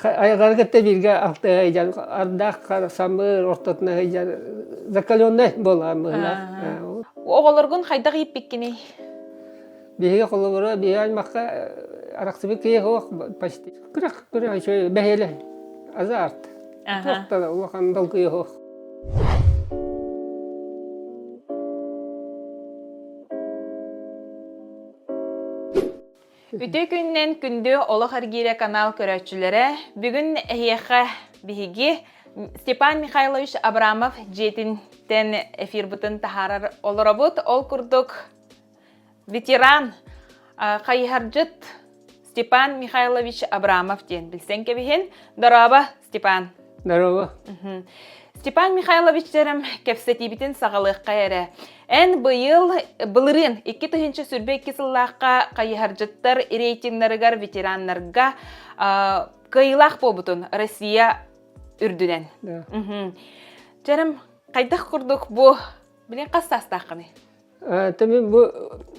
Айылҕаны кытта бииргэ алтыһа сылдьан, ардаах самыыр ортотуна сылдьан закаленнай буолаан быһыылаах. Оҕолоргун хайдах ииппиккиний? Биһиги холобура биһиги аймахха арахсыбыт киһи суох почти. Күрэх күрэх үчүгэй бэһиэлэ азарт. Туох да улахан долгуйа суох. Үтүө күнүнэн күндү Олох эргиирэ канал көрөөччүлэрэ, бүгүн эһиэхэ биһиги Степан Михайлович Абрамов дьиэтинтэн эфирбытын таһаарар олоробут. Ол курдук ветеран, хайыһардьыт Степан Михайлович Абрамов диэн билсэн кэбиһин. Дорообо, Степан. Здорово. Степан Михайлович дьэрим кэпсэтиибитин саҕалыахха эрэ. Эн быйыл былырыын 2022 сыллаахха хайыһардьыттар рейтиннарыгар ветераннарга кыайыылаах буолбутун Россия үрдүнэн. Дьэрим хайдах курдук бу билин хас саастааххыный? Тэмин бу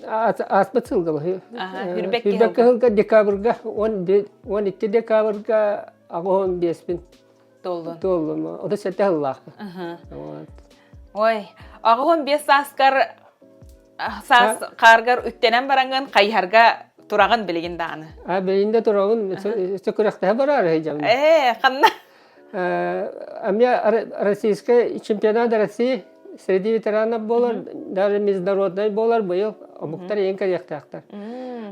ааспыт сылга Хүрбэккэ сылга декабрга 12 декабрга 85-пин туоллун. Туоллум. 37 сыллаахпын. Ой, 85 сааскар саас хааргар үктэнэн бараҥҥын хайыһарга тураҕын билигин даҕаны. А билигин да тураҕын өссө күрэхтэһэ бараар сылдьабын. Ээ, ханна? Эмиэ российскай чемпионат России среди ветеранов буолар, даже международный буолар быйыл омуктар ең кэлиэхтээхтэр.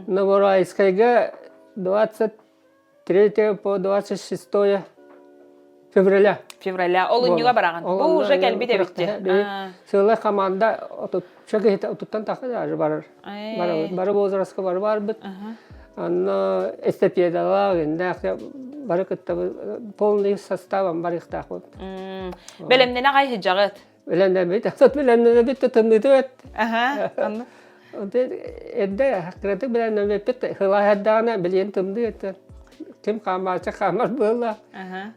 Новорайскайга 23 по 26 февраля. Февраля. Олунньуга бараҕын. Бу уже кэлбит эбитти. Сыала команда отучча киһи отуттан тахса даже барар. Бары возрастка бары барбыт. Онно эстафеталаах, иннээх бары кытта полный составом барыахтаахпыт. Бэлэмнэнэ аҕай сыдьаҕыт. Бэлэмнэммит, бэлэмнэнэбит да тымныыта бэт. Аха, онно. Эрдэ кыратык бэлэмнэммиппит сылааһырдаҕына билигин тымныы этэ. Ким хаамааччы хаамар буолла.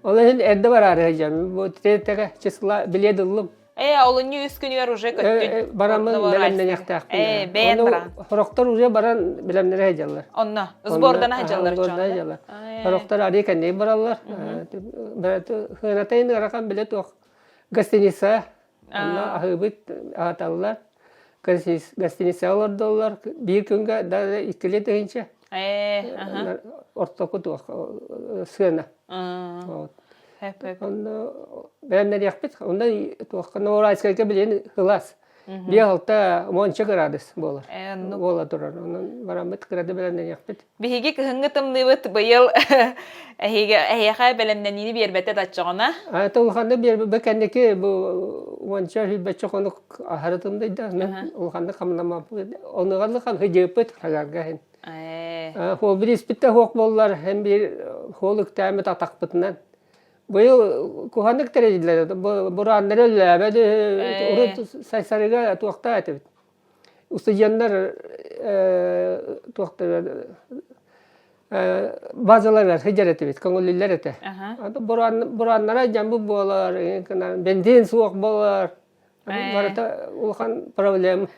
Ол иһин эрдэ бараары сылдьабын. Бу тиэтэгэ числа билиэт ыллым. Ээ, олунньу үс күнүгэр уже көттүн. Бараммын бэлэмнэниэхтээхпин. Ээ, бэйэн баран. Сорохтор уже баран бэлэмнэрэ сылдьаллар. Онно, сбордана сылдьаллар. Сбордана сылдьаллар. Сорохтор арыы кэнники бараллар. Сыанатайын ыарахан билэ туох. Гостиница онно аһыыбыт аһаталлар. Гостиница олордоллор. Биир күҥҥэ даже иккилии тыһыынча. Ээ, Ортоку туох сыана. Вот. Онно бэлэмнэниэхпит. Онно туохха Новорайскайга билигин сылаас. Биэ алта уонча кыраадыс буолар. Буола турар. Онон бараммыт кырады бэлэмнэниэхпит. Биһиги кыһыҥҥы тымныыбыт быйыл эһиги эһиэхэ бэлэмнэниини биэрбэтэ даччаҕына. Это улаханнык биэрбэ кэнники бу уонча сүүрбэччэ хонук аһары тымныйда. Улаханнык хамнаммаппыт. Онугаллык хыдьыыппыт хагарга иһин. Хуол бириспиттэ хуох буоллар, һэн биир хуол үктээммит атахпытынан. Быйыл куһанык тэрийдилэр, бурааннары өллөөбөт, урут сайсарыга туохтаа этибит. Устудьуоннар туохтара базаларыгар сылдьар этибит, көҥүллүүллэр этэ. Бурааннара дьамбыт буолар, бензин суох буолар. Барыта улахан проблема.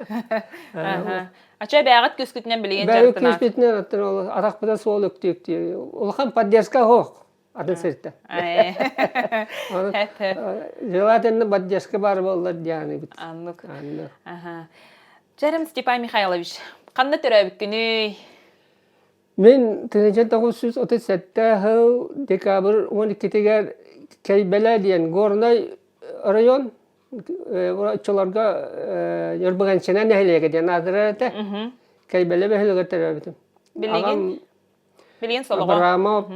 Ача бэҕит күскүтүнэн билигин Бэҕит күспүтүнэн оттон ол атахпытын суол үктүү Улахан поддержка суох атын сиртэн. Желательно поддержка баар буоллар дианыбыт. Аннык. Чэрим Степан Михайлович, ханна төрөөбүккүнүй? Мин 1937 сыл декабрь 12-тигэр Кэйбэлэ диэн Горнай район оччолорго Ньурбуганчина нэһилиэгэ диэн аатырар этэ. Кэйбэлэ бөһүөлэгэр төрөөбүтүм. Билигин билигин солоҕо. Абрамов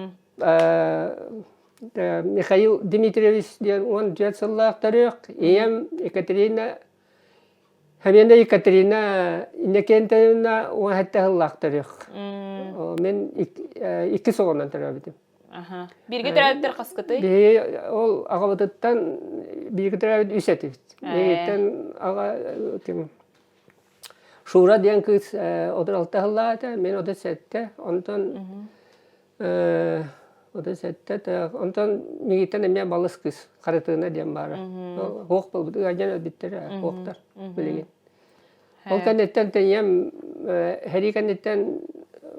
Михаил Дмитриевич диэн 14 сыллаах төрүөх. Ийэм Екатерина Хэмиэнэ Екатерина Иннокентьевна 17 сыллаах төрүөх. Мин иккис оҕонон төрөөбүтүм. Бииргэ төрөөбүттэр хаскытый? Биһиги ол аҕабытыттан бииргэ төрөөбүт үс этибит. Биһигиттэн аҕа ким Шура диэн кыыс 36 сыллаах этэ, мин 37, онтон 37, онтон мигиттэн эмиэ балыс кыыс Харытыына диэн баара. Хуох буолбут, ыалдьан өлбүттэрэ, хуохтар билигин. Ол кэнниттэн тэнийэм, сэрии кэнниттэн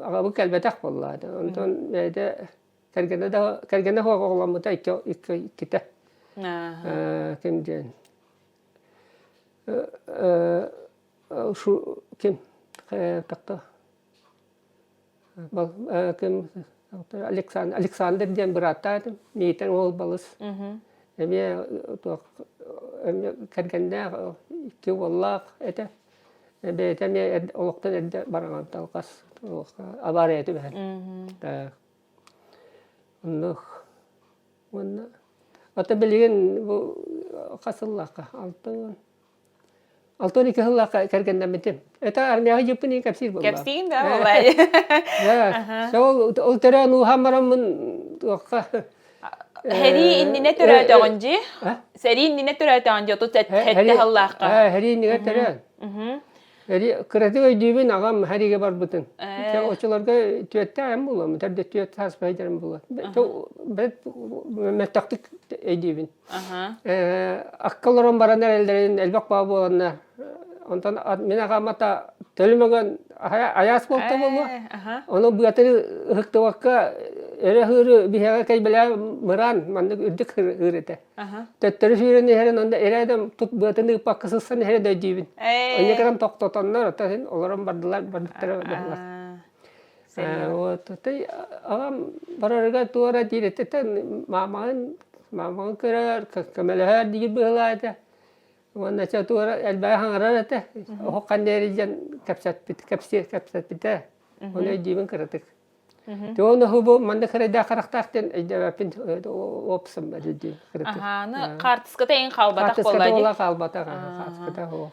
аҕабыт кэлбэтэх буолла. Онтон бэйэтэ. Кэргэнэ да кэргэнэ суох оҕоломмута икки икки иккитэ. Ким диэн ким тахта ким Александр Александр диэн бырааттаах этим миитин уол балыс эмиэ туох эмиэ кэргэннээх икки уоллаах этэ бэйэтэ эмиэ олохтон эрдэ бараҥан талҕас авария түбэһэн оннук уонна ата билигин бу хас сыллаахха 60 62 сыллаахха кэргэннэммитим. Это армияҕа дьыппын иин кэпсиир буолла. Кэпсиигин да буоллай. Ол ол төрөөн ууһаан бараммын туохха Сэрии иннинэ төрөөтөҕүн дии. Сэрии иннинэ төрөөтөҕүн дии, 37 сыллаахха. Сэрии иннигэ төрөөн. Кыратык өйдүүбүн аҕам сэриигэ барбытын. Оччолорго түөттээҕим буолуом, төрдө түөт саас бэйдэрим буолуо. Бэт мөлтөхтүк өйдүүбүн. Акка олорон баран эрэллэрин элбэх баа буоланнар. Онтон мин аҕам ата төлүмөгөн айаас буолта буолуо. Ону быатыры ыһыктыбакка өрө ыһыыры биһиэхэ кэйбэлээн мыраан маннык үрдүк ыыр этэ. Төттөрү сүүрэн иһэрин онно эрээдэм тут быатын ыыппакка сыссан иһэрин өйдүүбүн. Онньа кэлэн тохтотоннор, оттон син олорон бардылар, барбыттара быһылар. Вот, аҕам барарыгар туора диирэтиттэн маамаҕын, маамаҕын көрөр, көмөлөһөр диир быһылаа этэ. Уонна чэ туора элбэҕи хаҥарар этэ. Оһох ханнери диэн кэпсэппит, кэпсиэ кэпсэппитэ. Ону өйдүүбүн кыратык. Туон бу манна кырайдаах харахтаах диэн өйдөөбөппүн опсум дии Аһааны хаартыската эҥин хаалбатах буолла дии. Хаартыската хаалбатах, хаартыската суох.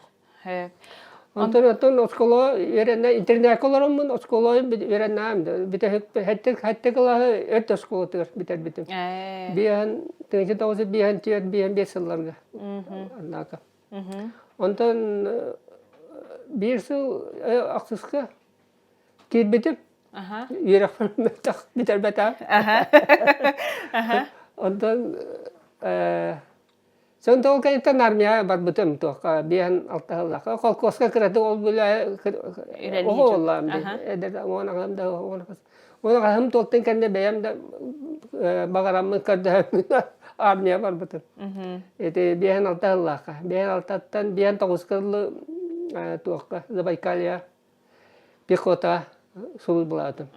Онтон оттон оскуола үөрэнэ интернакка олороммун оскуола үөрэннэҕим бүтэһик хэттэ хэттэ кылааһы өрт оскуолатыгар бүтэрбитим. Биэһэн тыһыынча тоҕус жүз биэһэн түөрт биэһэн биэс сылларга. Однако. Онтон биир сыл ахсыска Киирбитим. Үөрэхпин мөлтөх бүтэрбэтэх. Онтон Сонто ол кэнниттэн армияҕа барбытым туохха биэһэн алта сыллаахха холкуоска кыратык ол бүлэ оҕо буоллаҕым эдэр уон аҕам да уон аҕаһым туолтун кэннэ бэйэм да баҕараммын көрдөһөммүн армия барбытым. Ити биэһэн алта сыллаахха биэһэн алтаттан биэһэн тоҕуска дылы туохха Забайкалье пехота службалаатым.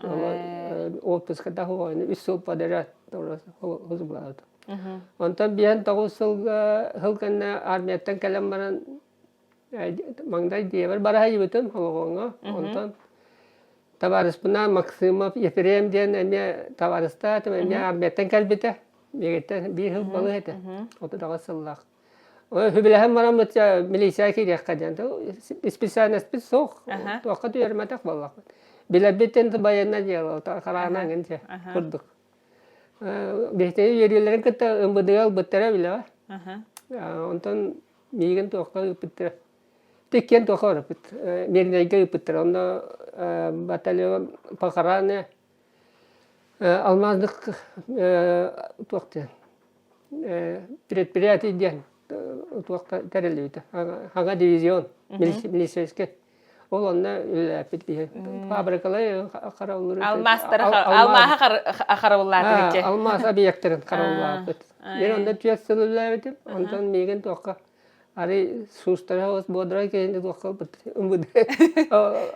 Отпуската үс сыл подряд службалаатым. Онтон биэһэн тоҕус сылга сыл кэннэ армияттан кэлэн баран маҥнай дьиэбэр бара сылдьыбытым Хомоҕоҥҥо. Онтон табаарыспынаан Максимов Ефрем диэн эмиэ табаарыстаатым, эмиэ армияттан кэлбитэ. Миигиттэн биир сыл балык этэ. 39 сыллаах. Хүбүлэһэн бараммыт милиция киириэххэ диэн специальностьпыт суох, туохха түөрмэтэх буоллахпыт. Билэрбиттэн байыаннай дьыала хараана эҥин курдук. Биһиги үөрүүлэрин кытта МВД ылбыттара билэҕэ. Онтон миигин туохха ыыппыттара. Тиккиэн туохха барыппыт. Мирнэйгэ ыыппыттара. Онно батальон похороны алмаздык туох диэн предприятие диэн туох тэриллибитэ хаҥа дивизион милицейскэй ол онно үлэлээппит киһи фабрикалар харабыллыр алмаастары алмааһы харабыллаатыгыччы алмаас объектарын харабыллааппыт мен онно түөрт сыл үлэлээбитим онтон миигин туохха Арый суустара бодрай киһини туохха ылбыт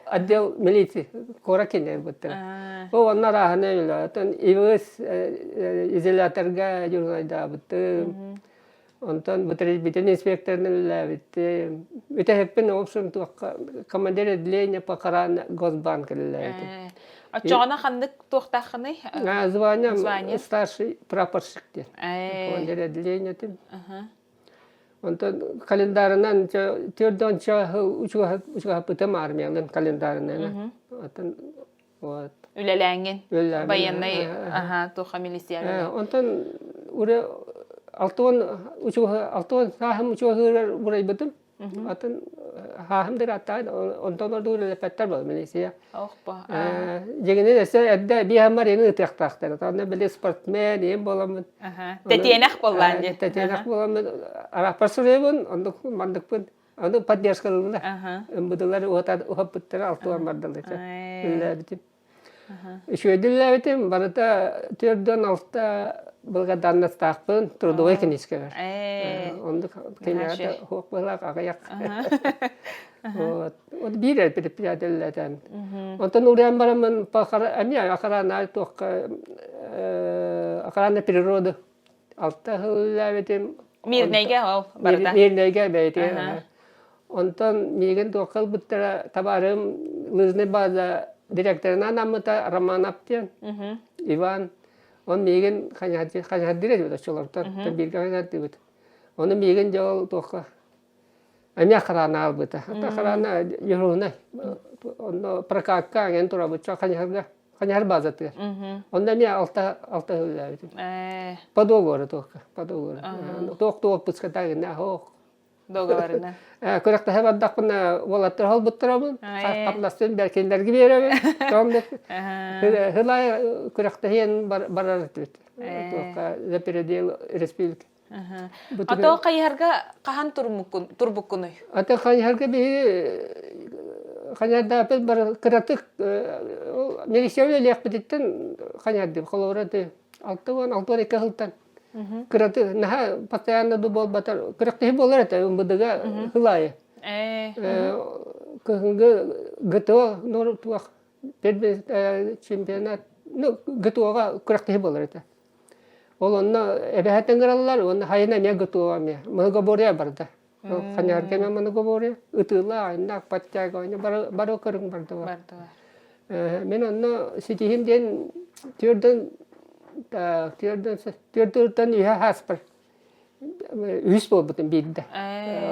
отдел милиции куорат кинилэр ылбыттара. Ол онно арааһына үлэ. Оттон ИВС изоляторга дьургайдаабыттым. Онтон бутырбитин инспекторынан үлэлээбиттим. Бүтэһикпин в общем туохха командир отделения по охране Госбанк үлэлээбитим. Оччоҕуна ханнык туохтааххыный? Звание старший прапорщик диэн. Командир отделения Онтон календарынан түөрт учугаһаппытым армиянан календарынан. Оттон вот. Үлэлээҥҥин. Военный аха туха милиция. Онтон уре алтуон учуга алтуон сааһым учугаһыырар бурайбытым. Атын хааһым дыраттаан онтон ордук үлэлэппэттэр буолла милиция. Охпо. Дьиҥинэн өссө эрдэ биэһэммэр эҥин ытыахтаахтар. Онно били спортсмен иһин буоламмын. Тэтиэнэх буоллаан дии. Тэтиэнэх буоламмын арааппар суруйабын, оннук мандыкпын. Ону поддержкалыыллар. МБДлар уһаппыттара алтуан бардылар. Үлэлээбитим. Үчүгэйдиллээбитим барыта 46 благодарностаахпын трудовой книжкабар. Оннук кемеҕэ хуох быһылаах аҕыйах. Вот. Вот биир эр предприятеллэтэн. Онтон улаан бараммын эмиэ охрана туохха охрана природы алта сыл Мирнэйгэ ол барыта. Мирнэйгэ бэйэтигэр. Онтон миигин туохха ылбыттара табаарым лыжный база директорынан анаммыта Романов диэн Иван. Он миигин ханьаһардыыр этибит оччолортон. Бииргэ ханьаһардыыбыт. Ону миигин дьэ ол туохха эмиэ охрана албыта. Охрана дежурнай. Онно прокатка аҥен турабыт. Ханьаһарга Ханьаһар базатыгар. Онно эмиэ алта алта үлэлээбитим. По договору туохка, по договору. Туох туох отпуската гына хоох. Договорына. Күрэхтэһэ бардахпына уолаттар холбуттарабын, хамнастын бэркиннэргэ биэрэбин. Тоом Хылай күрэхтэһиэн барар этибит. Туохка за передел республика. Ато хайыһарга хаһан турбуккунуй? Аты хайыһарга биһиги хайыһардааппыт бар кыратык милиция үлэлиэхпититтэн хайыһардым. Холобура ты 60 62 сылтан кыратык наһаа постоянно ду буолбатар күрэхтэһии буолар этэ МВДга хылайы. Кыһыҥҥы ГТО туох чемпионат ну ГТОга күрэхтэһии буолар этэ. Ол онно эбэһэ ыҥыраллар уонна хайына эмиэ ГТО эмиэ. Многоборье барда. Ханьаарга эмиэ многоборье. Ытыыла, айыннаах, подтягивание бары, бары көрүҥ бардылар. Мин онно ситиһим диэн түөрдөн түөрдөн түөрдүртэн үһэ хааспар үһүс буолбутум биирдэ.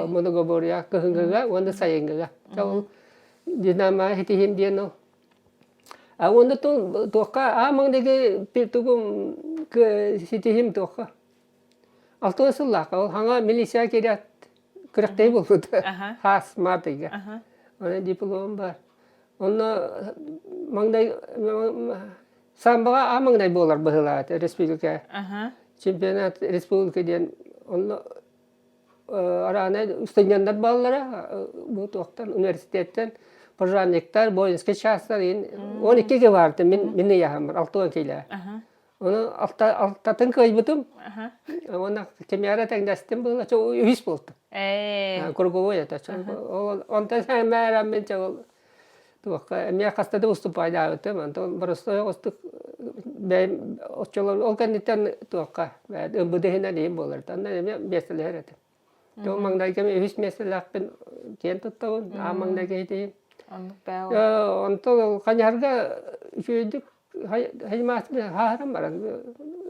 Многоборье кыһыҥҥыга уонна сайыҥҥыга. Ол Динамо ситиһим диэн ол А уонна туохха аа маҥнайгы тугум ситиһим туохха алтыан сыллаахха ол хаҥа милиция киирээт күрэхтэһии буолбута хаас март ыйга онон дипломум баар онно маҥнай самбаҕа аа маҥнай буолар быһыылаах этэ республика чемпионат республика диэн онно араанай устудьуоннар бааллара бу туохтан университеттэн пожарниктар воинскай частар иин 12 ге баарты мин мин ыйаһаммар 60 киилэ ону алта алтатын кыайбытым уонна кемяра тэҥнэстим была үһүс буолтум круговой это онтон сэмээрэ мин ол туохха эмиэ хаста да уступайдаабытым онтон боростуой оҕустук бэйэм оччолор ол кэнниттэн туохха МВД иһинэн иһин буолар онно эмиэ миэстэлэһэр этим то маҥнайгы үһүс миэстэлээхпин киэн туттабын аан маҥнайгы иһитиһим онтон ханьаһарга үчүгэйдик хааһыран баран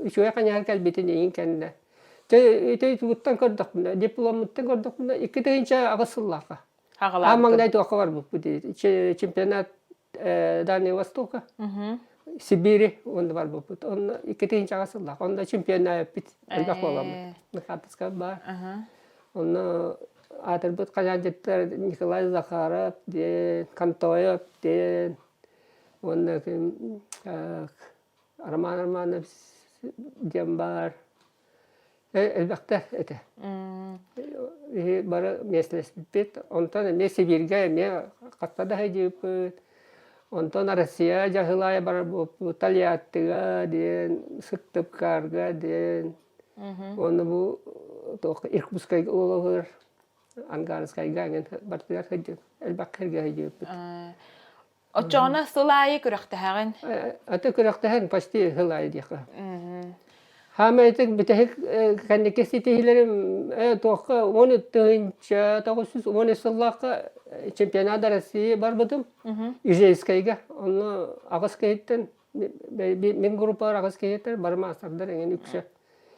үчүгэй ханьаһар кэлбитин иһин кэннэ ити тугуттан көрдөхпүнэ дипломмуттан көрдөхпүнэ 2008 сыллаахха Аан маҥнай туохха барбыппыт чемпионат Дальнего Востока, Сибири онно барбыппыт. Онно 2000 сыллаах. Онно чемпионааппыт элбэх буоламмыт. Хаартыска баар. Онно аатырбыт хаһаайыттар Николай Захаров диэн, Контоев диэн, уонна ким Роман Романов диэн баар. Элбэхтэр этэ. Биһи бары миэстэлэспиппит. Онтон эмиэ Сибииргэ эмиэ хаста да сылдьыбыппыт. Онтон Россия дьаһылаайа барар буолбуппут. Тольяттига диэн, Сыктывкарга диэн. Уонна бу туох Иркутскайга уолугар Ангарскайга эҥин барытыгар сылдьыбыт. Элбэх сиргэ сылдьыбыппыт. Оччоҕуна сыл аайы күрэхтэһэҕин? Аты күрэхтэһэн почти сыл аайы диэххэ. Хаамай бүтэһик кэнники ситиһиилэрим туохха 10 913 сыллаахха чемпионат России барбытым. Ижейскайга. Онно аҕыс киһиттэн мин группалар аҕыс киһиттэн бары маастардар эҥин үксэ.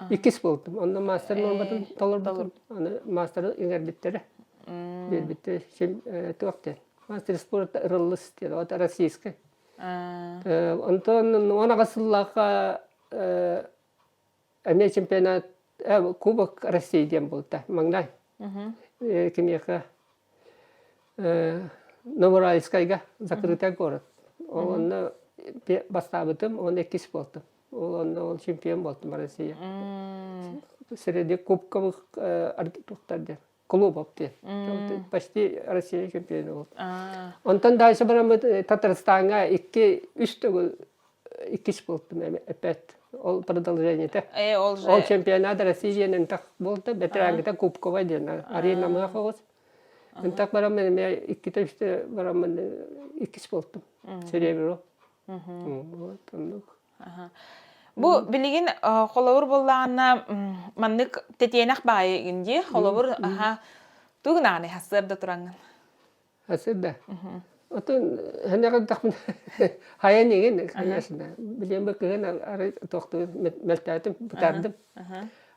Иккис буолтум. Онно мастер нуорматын толорбутум. Аны мастеры иҥэрбиттэрэ. Биэрбиттэрэ. Туох диэн. Мастер спорта ырыллыс диэн, вот российскай. Онтон 18 сыллаахха эмиэ чемпионат Кубок России диэн буолта маҥнай. Кимиэхэ Новоуральскайга закрытый город. Ол онно бастаабытым, он иккис буолтум. Ол онно ол чемпион буолтум Россия. Среди кубковых туохтар диэн. Клубов диэн. Почти Россия чемпиона буолбут. Онтон дальше бараммыт Татарстаҥҥа икки үс төгүл иккис буолтум опять ол продолжениета. Ол Ол чемпионат России диэн ынтах буолта, ветеранҥыта Кубковай диэн арена намыһах оҕус. Ынтах бараммын эмиэ иккитэ үстэ бараммын иккис буолтум. Серебро. Вот оннук. Бу билигин холобур буоллаҕына маннык тэтиэнэх баайыгын дии холобур аха тугунаҕыный сарсыарда тураҥҥын Сарсыарда Отон хэнэҕэрдэхпин хайан игин конечно билиэн бу кыһын арай туохтуун мөлтөөтүм бытаардым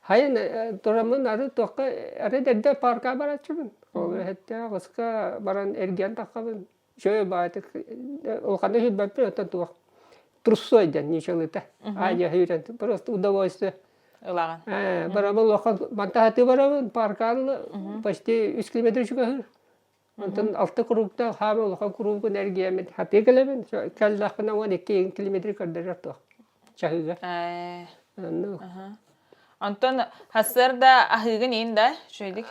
хайан тураммын ары туохха арай эрдэ парка барааччыбын ол эһэттээх оска баран эргийэн таххабын Үчүгэй баҕайытык улаханнык сүүрбэппин, оттон туох трусой диэн ньыычалыыта. Аанньа сүүрэн просто удовольствие. Ылаҕын. Ээ, барабын улахан мантаһатыы барабын, паркаан почти үс километр чугаһыыр. Онтон алта кругтаах хаама улахан кругун эргийэммин хатыы кэлэбин. Кэллэхпинэ 12 километр көрдөрөр туох чаһыыга. Ээ. Оннук. Онтон сарсыарда аһыыгын иин да үчүгэйдик?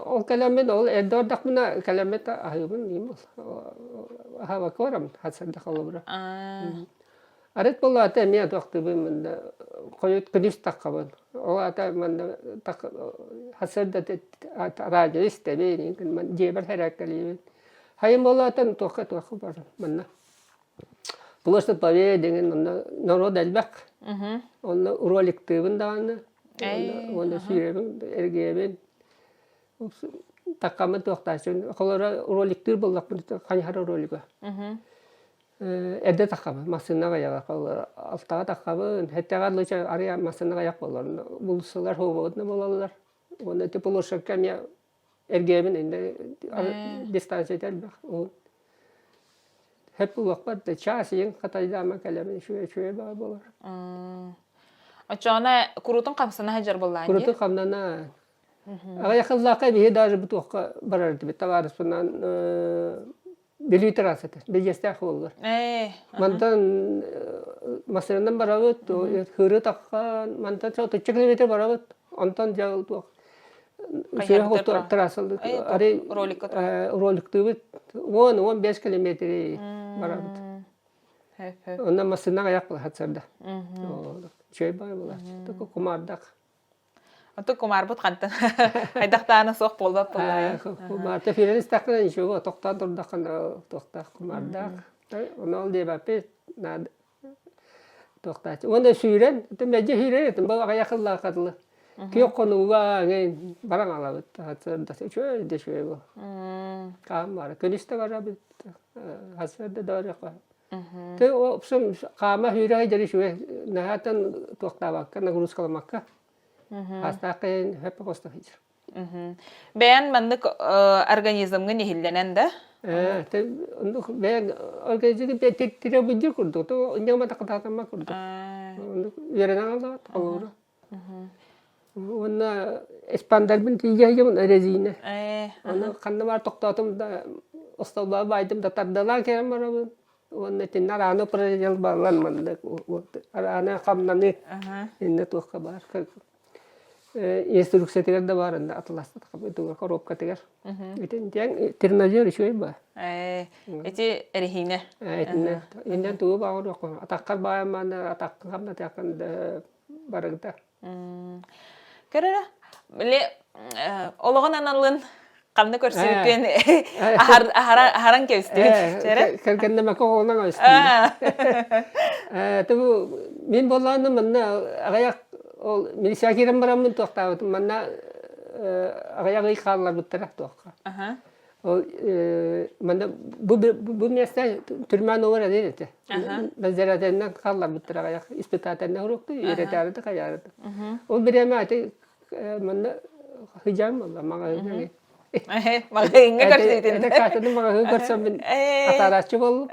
Ол кэлэммин ол эрдэ ордохпуна кэлэммит аһыыбын иим ол аһаабакка бараммын сарсыарда холобура. Арыт буоллаата эмиэ туохтуубун манна хойут күнүс таххабын. Ол аата манна сарсыарда радио истэбин дьиэбэр сэрээккэлиибин. Хайын буоллаатан туохха туохха барам манна. Площадь Победы деген онно норуот элбэх. Онно роликтыыбын даҕаны. Уонна сүүрэбин, эргийэбин. Таккаммын туохтааччыбын. Холоро роликтыыр буоллахпын хайыһар ролига. Эрдэ таххабын, массыынаҕа айаҕа алтаҕа таххабын, сэттэҕэ лучше арыйа массыынаҕа айах буолар. Булсалар, свободно буолаллар. Уонна ити площадька эмиэ Эргээбин инде дистанцията элбэх. Хөп булуохпар да чаас иин хатайдаама кэлэмин үчүгэй үчүгэй баҕа буолар. Оччоҕуна куруутун хамсана сылдьар буоллаҕын дии? Куруутун хамнана. Аҕыйах сыллаахха биһи даже бу туохха барар этибит табаарыспынан Бүлүү трассата, Бэдьиэстээх буоллар. Мантан массыынанан барабыт, хыры таххан, мантан отучча километр барабыт. Онтон дьэ туох сүрэх трассалык арай роликтыыбыт 10-15 километри барабыт. Онно массыынаҕа аяқ сарда. Үчүгэй баҕайы буолааччы. Кумаардах. Оттон кумаарбыт хантан хайдахтаана суох буолбат буоллаҕа. Кумаарта фирен истэххинэ ничего, тохтоон турдаххына туохтаах кумаардаах. Ону ол диэбэппит надо туохтааччы. Уонна сүүрэн, мэлдьи сүүрэр этим, бу аҕыйах сыллаахха дылы. Күөх хонууга эҥин баран аҕалабыт. Үчүгэй да үчүгэй бу. Хаам баара. Күнүс да барабыт, сарсыарда да барыахха. Ты общем хаама сүүрэ сылдьар үчүгэй наһаатан туохтаабакка нагрузкаламакка хаастаах кэлин хөп хосто сылдьар. Бэйэн маннык организмҥын иһиллэнэн да? Э, оннук бэйэн организмҥын тирэ бүддүр курдук, то инньэ такатаатамма курдук. Оннук үөрэнэн аллаҕат холобура. Уонна эспандарбын тиийэ сылдьабын резина. Аны ханна баар тохтоотум да остолбоҕо баайдым да тардалаан кэлэн барабын. Уонна итиннэ арааны упражнение баллан маннык арааны хамнаныы иннэ туохха баар инструкциятыгар да баар иннэ атыласта коробкатыгар. Итин диэн тренажер үчүгэй баар. Ити эрэһиинэ. Итиннэ иннэн тугу баҕар атаххар баайан мааны атаххын хамнатыаххын да барыгда. Көрөрө, били олоҕун аналын ханна көрсүбүккүн аһаран кэбистибит. Кэргэннэмэккэ оҕолонон кэбистибит. Тубу мин буоллаҕына манна аҕыйах ол милиция киирэн бараммын туохтаабытым манна аҕыйах ый хаалларбыттара туохха. Ол манна бу бу место түрмэ номер один этэ. Надзирателинэн хаалларбыттар аҕыйах испытательнай уруокту үөрэтээри хайаарыта. Ол бириэмэ ити манна сыдьаан буолла маҕаһыыҥҥа. Маҕаһыыҥҥа көрсүбүтүн. Этэ каатаны маҕаһыын көрсөммүн атаарааччы буоллум.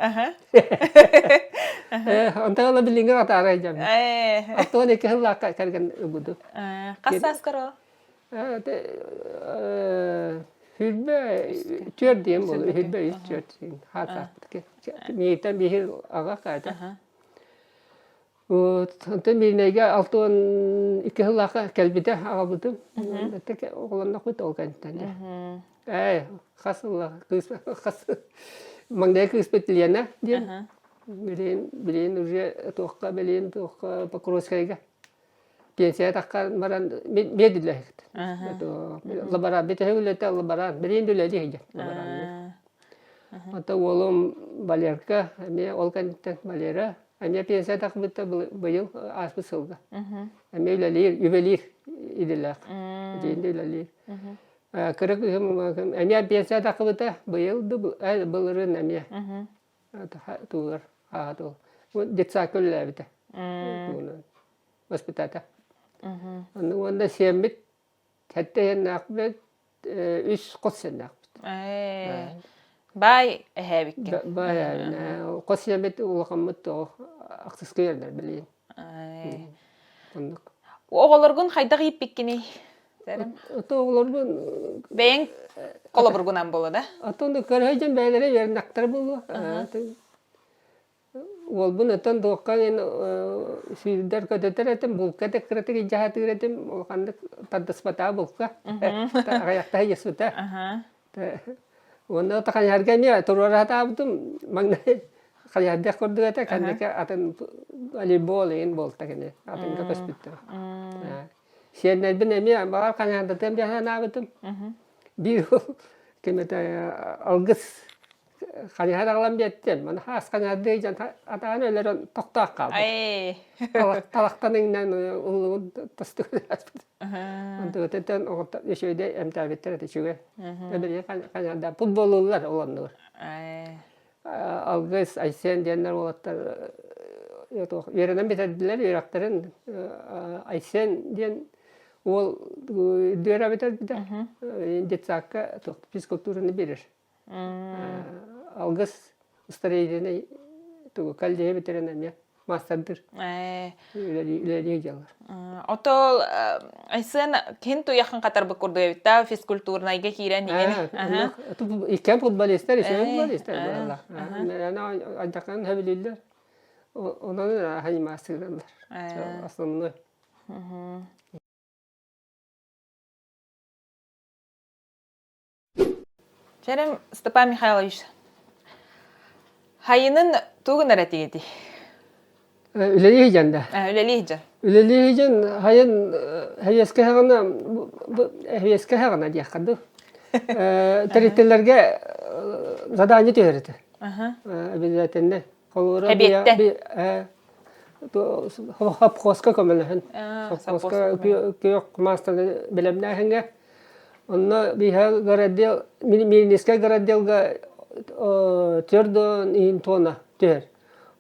Онтон ыла билиҥҥи атаара сылдьабын. 62 сыллаахха кэргэн ылбытым. Хас сааскар ол? Сүүрбэ түөрт диэн буолуо, сүүрбэ үс түөрт диэн хаалсаахпыт. Миигиттэн биһи аҕа хаата. Онтон Миирнэйгэ 62 сыллаахха кэлбитэ аҕалбытым. Оҕолоннохпут ол кэнниттэн. Ээ, хас сыллаах кыыс хас маҥнай кыыспыт Лена диэн. Билигин билигин уже туохха билигин туохха Покровскайга пенсия таххан баран биэрдилэр. Лаборант бүтэһик үлэтэ лаборант билигин да үлэлии сылдьар лаборант. Ото уолум Валерка эмиэ ол кэнниттэн Валера эмиэ пенсия тахсыбыта быйыл ааспыт сылга. Эмиэ үлэлиир, үбэлиир идэлээх. Итиинде үлэлиир. Кыра кыыһым эмиэ пенсия тахсыбыта быйыл былырыын эмиэ туулар аата детсадка үлэлээбитэ. Воспитатель. Онно уонна сиэммит Сэттэ иһэннээхпит, үс хос сиэннээхпит. Баай эһээбиккин. Баай эһээбин. Хос сиэммит улахаммыт тоҕо ахсыска үөрэнэр билигин. Оннук. Оҕолоргун хайдах ииппиккиний? Ото оҕолорбун Бэйэҥ холобургунан буолла да? Оттон көрөйдөн бэйэлэрэ үөрэнэхтэрэ буолуо. Уолбун оттон туохха диэн сүүрдэр-көтүтэр этим, булка да кыратык илдьэ сатыыр этим, улаханнык тардыспатаҕа булка, аҕыйахта сыдьыспыта. Уонна хайыһарга эмиэ туруора сатаабытым, маҥнай хайыһардыах курдук этэ, кэнники атын волейбол игин буолта кини, атынга көспүттэр. Сиэннэрбин эмиэ баҕар хайыһардатыам диэн санаабытым. Биир ким этэ алгыс Хайыһар аҕалан биэртим. Маны хаас хаҥаардыы дьон атаҕын өлөрөн тохтоох хаалбыт. Талахтан иҥнэн уллугун тостугун ааспыт. Онтугутуттан оҕотто үчүгэйдик эмтээбиттэр этэ үчүгэй. Эбили хайыһарда футболлууллар ол оннугар. Алгыс, Айсен диэннэр уолаттар үөрэнэн бүтэрдилэр үөрэхтэрин Айсен диэн уол үөрэ бүтэрбитэ. Детсадка физкультураны биэрэр. Алгыс устарейденай тугу коллега бүтэрэн эмиэ маастардыр үлэлии дьаллар. Отол Айсен кин туяхын катарбыт курдук эбит да физкультурнайга киирэн иһин. Иккен футболисттар, үчүгэй футболисттар буолаллар. Аны хөбүлүүллэр. Онон ханимаастыыллар. Основной. Чэрим Степан Михайлович, хайынын тугун эрэ этигитий? Үлэлии сылдьан да? Үлэлии сылдьан. Үлэлии сылдьан хайын эһиэскэ хаҕына эһиэскэ хаҕына диэххэ дуу. Тэрилтэлэргэ задание түһэр этэ. Обязательно. Холобура Эбиэттэн. Совхозка көмөлөһөн. Совхозка күөх маастаны бэлэмнээһиҥҥэ Онно биһиэхэ городдел, Мииринэйскэй городделга төрдөн иһин туона түһэр.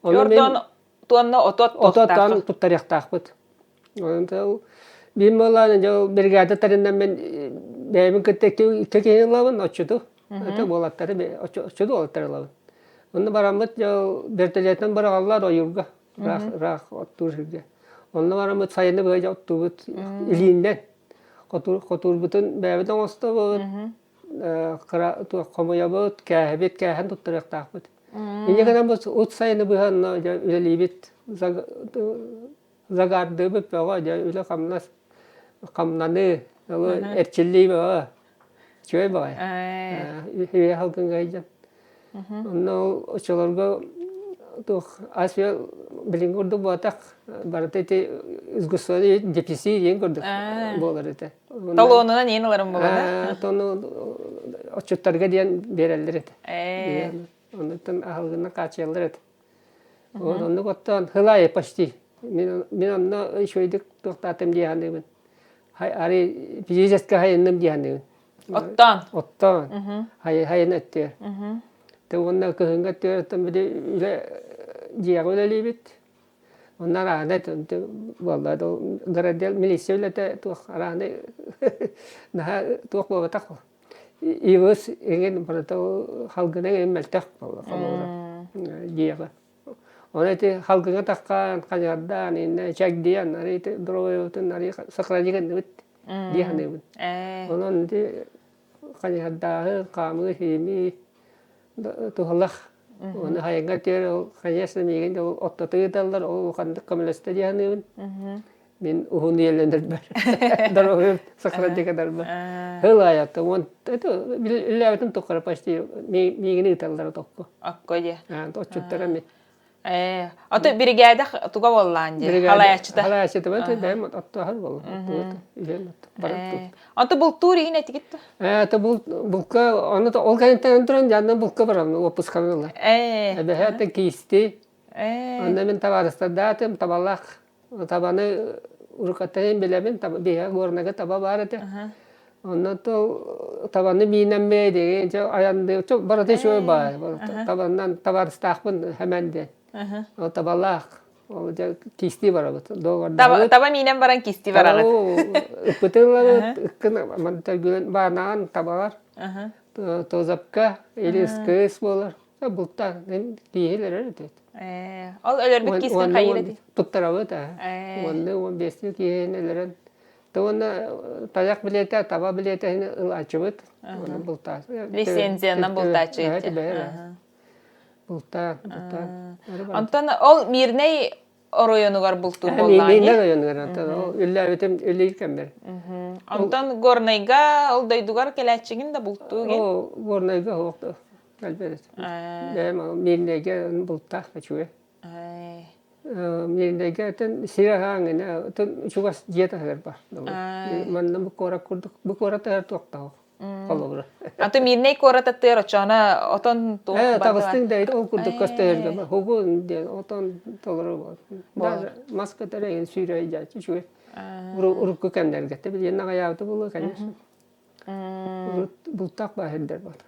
Төрдөн туонна отот ототтан туттарыахтаахпыт. Онон биир буолаан дьол бригада тарыннан мен бэйэбин кытта икки киһини ылабын оччоту. Это буолаттары оччоту уолаттары ылабын. Онно бараммыт дьол вертолеттан быраҕаллар ойуурга ыраах ыраах оттуур сиргэ. Онно бараммыт сайыны быһа оттуубут илииннэн Хотуурбутун бэйэбит оҥостобут, кыра хомуйабыт, кээһэбит, кээһэн туттарыахтаахпыт. Инньэ гынан бу ут сайыны быһа онно дьэ үлэлиибит, загардыыбыт бөҕө, дьэ үлэ-хамнас, хамнаныы, эрчиллии бөҕө. Үчүгэй баҕайы. Үһүө халгыҥҥа сылдьан. Онно ол оччолорго туох ас-үөл билиҥҥи курдук буолбатах, барыта ити сгущенный дефицит диэн курдук буолар этэ. Толуонунан иин ыларым буолла да? Тону отчуттарга диэн биэрэллэр этэ. Оннуттан аһылыгынан хааччыйаллар этэ. Вот оннук оттон хылай почти. Мин мин онно үчүгэйдик туохтаатым дии саныыбын. Арый физически хайынным дии саныыбын. Оттоон. Оттоон. Хайын өттүгэр. Тэ уонна кыһыҥҥы өттүгэр оттон били үлэ дьиэҕэ үлэлиибит. Онно арааһынай буолла городел милиция үлэтэ туох арааһынай наһаа туох буолбатах ивыс эҥин барыта халгына эҥин мөлтөх буолла холобура дьиэҕэ. Оны ити халгыҥа таххан, ханьардаан, иннэ чэгдийэн, ары ити здоровьебытын ары сохранить гынныбыт дии саныыбын. Онон ити хайыһардааһы, хаамыы, сиимии туһалах. Оны хайыҥҥа тиэр ол, конечно, миигин ол оттото ыыталлар, ол улаханнык көмөлөстө дии саныыбын. Мин уһун үйэлэнэрбэр доруобуйам сохранить гынарбар. Хыл аайата уон это үллээбитим тухары почти миигин ыыталлара токку. Окко дии. Отчуттара ми. Э, ото биригээдэ туга буоллаан дии, халаяччыта. Халаяччыта бат бэйэм оттоохор буолла. Үһүөн баран Ото бултуур иһин этигит да? Э, то бул булка оны ол кэнниттэн туран жанна булка барам опусканы ылла. Э. Эбэһэ киисти. Э. Онно мин табаарыстардаатым табалаах Табаны урукаттан билэбин, биһиэхэ Горнайга таба баар этэ. Онно то табаны миинэммэ диэн дьэ айанныы барыта үчүгэй баар. Табанан табаарыстаахпын хэмэн диэн. Ол табалаах. Ол дьэ кистии барабыт. Договордаабыт. Таба миинэн баран кистии бараҕыт. Ыппытын ылабыт, ыккын мантан баанаан табалар. Тозапка или СКС буолар. Бултаан кииһилэр этэ. Ол өлөрбүт киискин хайыыр эти? Туттарабыт аа. Уонна 15 киһини өлөрөн. То уонна тайах билиэтэ, таба билиэтэ ылааччыбыт. Уонна бултаа. Лицензиянан бултааччы ити. Бултаа, бултаа. Онтон ол Мирнэй оройонугар бултуур буоллаҕа Мирнэй оройонугар ол үллээбитим үллүүр кэммэр. Онтон Горнайга ол дойдугар кэлээччигин да бултуу Ол Горнайга суох Кэлбэт. Бэйэм Миирнэйгэ бултаах үчүгэй. Миирнэйгэ атын сир аһааҥ атын чугас дьиэ таһыгар бар. Манна бу куорат курдук бу куорат таһыгар туохтаах холобура. Аты Миирнэй куорат аттыгар очоона отон туох Э, табыстыҥ да ол курдук көстөйөргө хугун диэн отон толору даже мас көтөрөйүн сүүрэй дьаачы үчүгэй. Урукку кэмнэргэ те билиэн аҕайаабыта буолуо конечно. Урут бултаах бааһырдар буолар.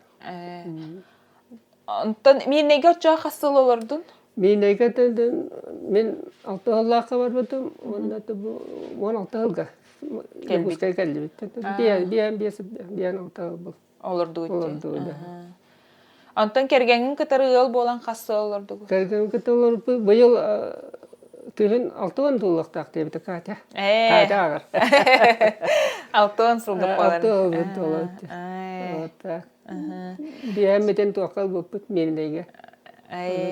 Онтон Миирнэйгэ оччоҕо хас сыл олордун? Миирнэйгэ мин алта сыллаахха барбытым уонна бу 16 сылга Дьокуускайга кэллибит. Биээн биэс биээн алта сыл был. Олордугут. Олордугут. Онтон кэргэҥҥин кытары ыал буолан хас сыл олордугут? Кэргэҥҥин кытта олорбут быйыл күһүн 60 туолуохтаах диэбитэ Катя. Катя ааҕар. 60 сылга буолар. 60 туолар. Вот так. Биһэммитин туохха ылбыппыт Миирнэйгэ.